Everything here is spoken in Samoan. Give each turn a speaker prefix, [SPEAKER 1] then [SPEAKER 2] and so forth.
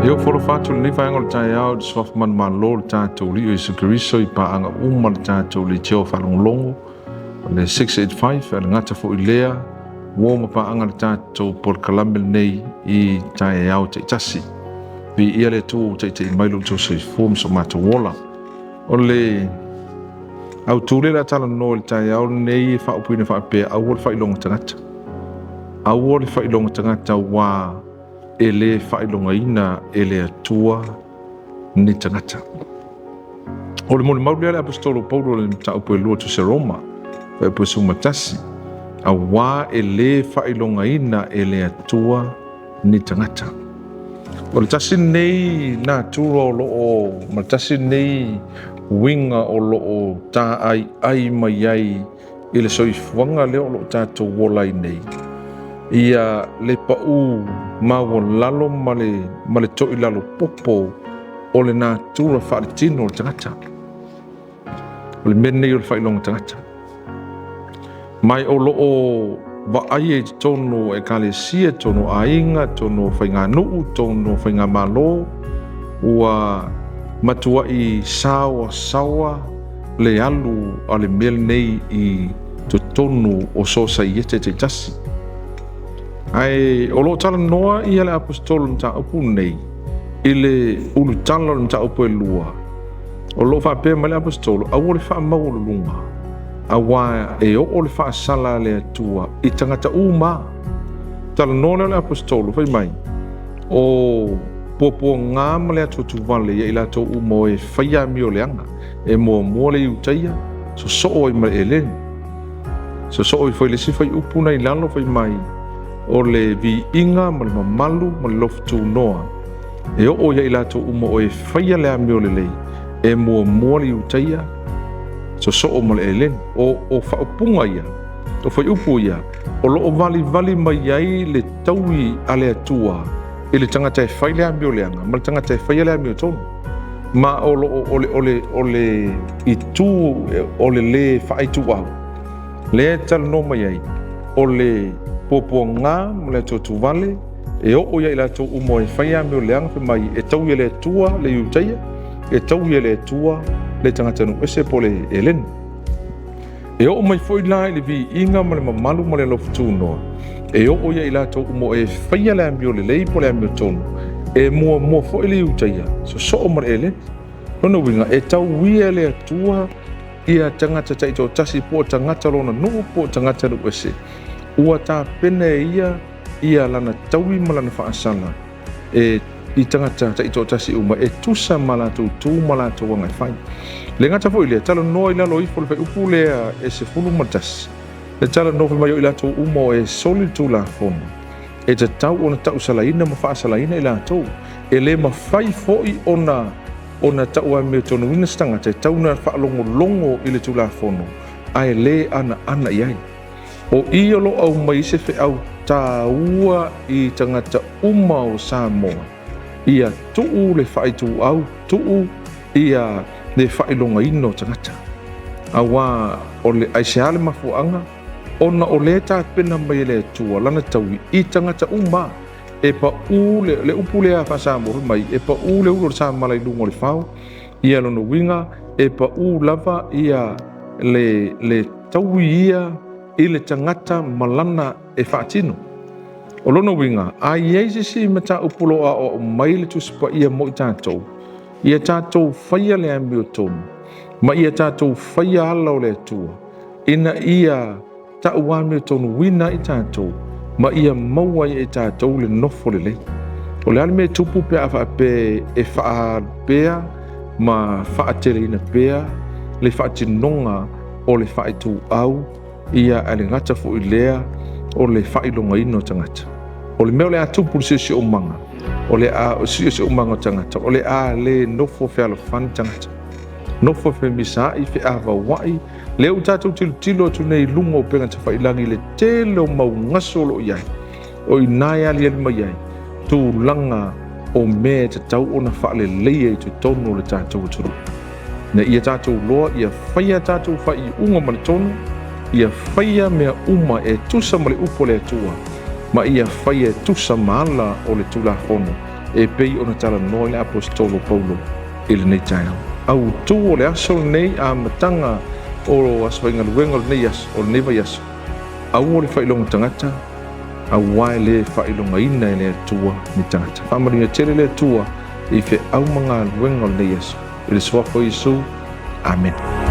[SPEAKER 1] E ofo alofa atu i lenei vaega o le taeao i le suafa manumalo o le tatou Alii o Iesu Keriso i paaga uma le tatou leitio faalogologo o le 685, ae le gata foi i lea ua ma paaga le tatou polokalame lenei i taeao taitasi. Viia le Atua ua taitai mai lo outou soifua ma so matou ola. O le autu lea o le a talanoa i le taeao lenei e faaupuina faapea, aua le faailoga tagata. Aua le faailoga tagata, ua e le faailogaina e le Atua ni tagata. O le molimau lea le Aposetolo Paulo i le mataupu e 2 Tusi Roma, fuaiupu 11, auā e lē faailogaina e le Atua ni tagata. O le tasi lenei natura o loo ma le tasi lenei uiga o loo tāaiai mai ai i le soifuaga lea o loo tatou ola ai nei, ia le paū maualalo ma le toilalo popo o le natura faaletino o le tagata. O le mea lenei o le faailoga tagata. Mai o loo vaaia i totonu o ekalesia, totonu o aiga, totonu o faiganuu, totonu o faigamalo, ua matuai saoasaoa le alu a le mea lenei i totonu o sosaiete taitasi. Ae o loo talanoa ia le Aposetolo i le mataupu lenei i le ulutala o le mataupu e 2, o loo faapea mai le Aposetolo, aua le faamaualuluga, auā e oo le faasala a le Atua i tagata uma. Talanoa lea o le Aposetolo fai mai, o puapuaga ma le atuatuvale ia i latou uma o e faia amioleaga, e muamua le Iutaia sosoo ai ma le Eleni. Sosoo ifo i le isi fuaiupu na i lalo fai mai, o le viiga ma le mamalu ma le lofutunoa e oo ia i latou uma o e faia le amio lelei, e muamua le Iutaia sosoo ma le Eleni. O faaupuga ia, o fuaiupu ia, o loo valivali mai ai le taui a le Atua i le tagata e fai le amioleaga ma le tagata e faia le amiotonu. Ma o loo o le itu o le lē faaituau lea e talanoa mai ai, o le puapuaga ma le atuatuvale e oo ia i latou uma e faia amioleaga, fai mai e taui e le Atua le Iutaia, e taui e le Atua le tagata nuu ese po le Eleni. E oo mai foi la i le viiga ma le mamalu ma le alofa-tunoa, e oo ia i latou uma e faia le amio lelei po le amiotonu, e muamua foi le Iutaia sosoo ma le Eleni. Lona uiga e tauia e le Atua ia tagata taitoatasi, po o tagata lona nuu po o tagata nuu ese, ua tapena e ia ia lana taui ma lana faasala e i tagata taitoatasi uma e tusa ma latou tu ma latou aga e fai. Le gata foi lea, talanoa i lalo ifo le fuaiupu lea e 11, le talanoa fai mai o i latou uma o e soli le Tulafono, e tatau ona tausalaina ma faasalaina i latou. E le mafai foi ona tauamiotonuina se tagata, e tau na faalogologo i le Tulafono ae le anaana i ai. O i o loo aumai se feau tāua i tagata uma o Samoa, ia tuu le faaituau, tuu ia le faailogaina o tagata. Auā o le aisea le mafuaaga ona o lea tapena mai e le Atua lana taui i tagata uma. E paū le upu lea faa-Samoa fai mai, e paū le ulu o le samala i luga o le fao. Ia lona uiga e paū lava ia le taui ia i le tagata ma lana e faatino. O lona uiga, a i ai se isi mataupu o lo o aoao mai le Tusi Paia mo i tatou, ia tatou faia le amiotonu ma ia tatou faia ala o le Atua, ina ia tau amiotonuina ai tatou ma ia maua ai e tatou le nofo lelei. O le a le mea e tupu pe a faapea e faaalu pea ma faateleina pea le faatinoga o le faaituau, ia ae le gata foi lea o le faailogaina o tagata. O le mea o le a tupu i le siosiomaga, o le a siosiomaga o tagata, o le a le nofo fealofani tagata, nofo femisaai, feavauai. Lea ua tatou tilotilo atu nei i luga o upega tafailagi i le tele o mau gaso o loo i ai, o i ina e aliali mai ai tulaga o mea e tatau ona faaleleia i totonu o le tatou atunuu, ina ia tatou loa ia faia tatou faaiuga ma le tonu, ia faia mea uma e tusa ma le upu a le Atua, ma ia faia e tusa ma ala o le Tulafono. e pei ona talanoa ai le Aposetolo Paulo i lenei taeao. Autu o le aso lenei, amataga o aso faigaluega o lenei aso, o lenei vaiaso, aua le faailoga tagata, aua e le faailogaina e le Atua ni tagata. Faamanuia tele le Atua i feau ma galuega o lenei aso. I le suafa o Iesu, Amene.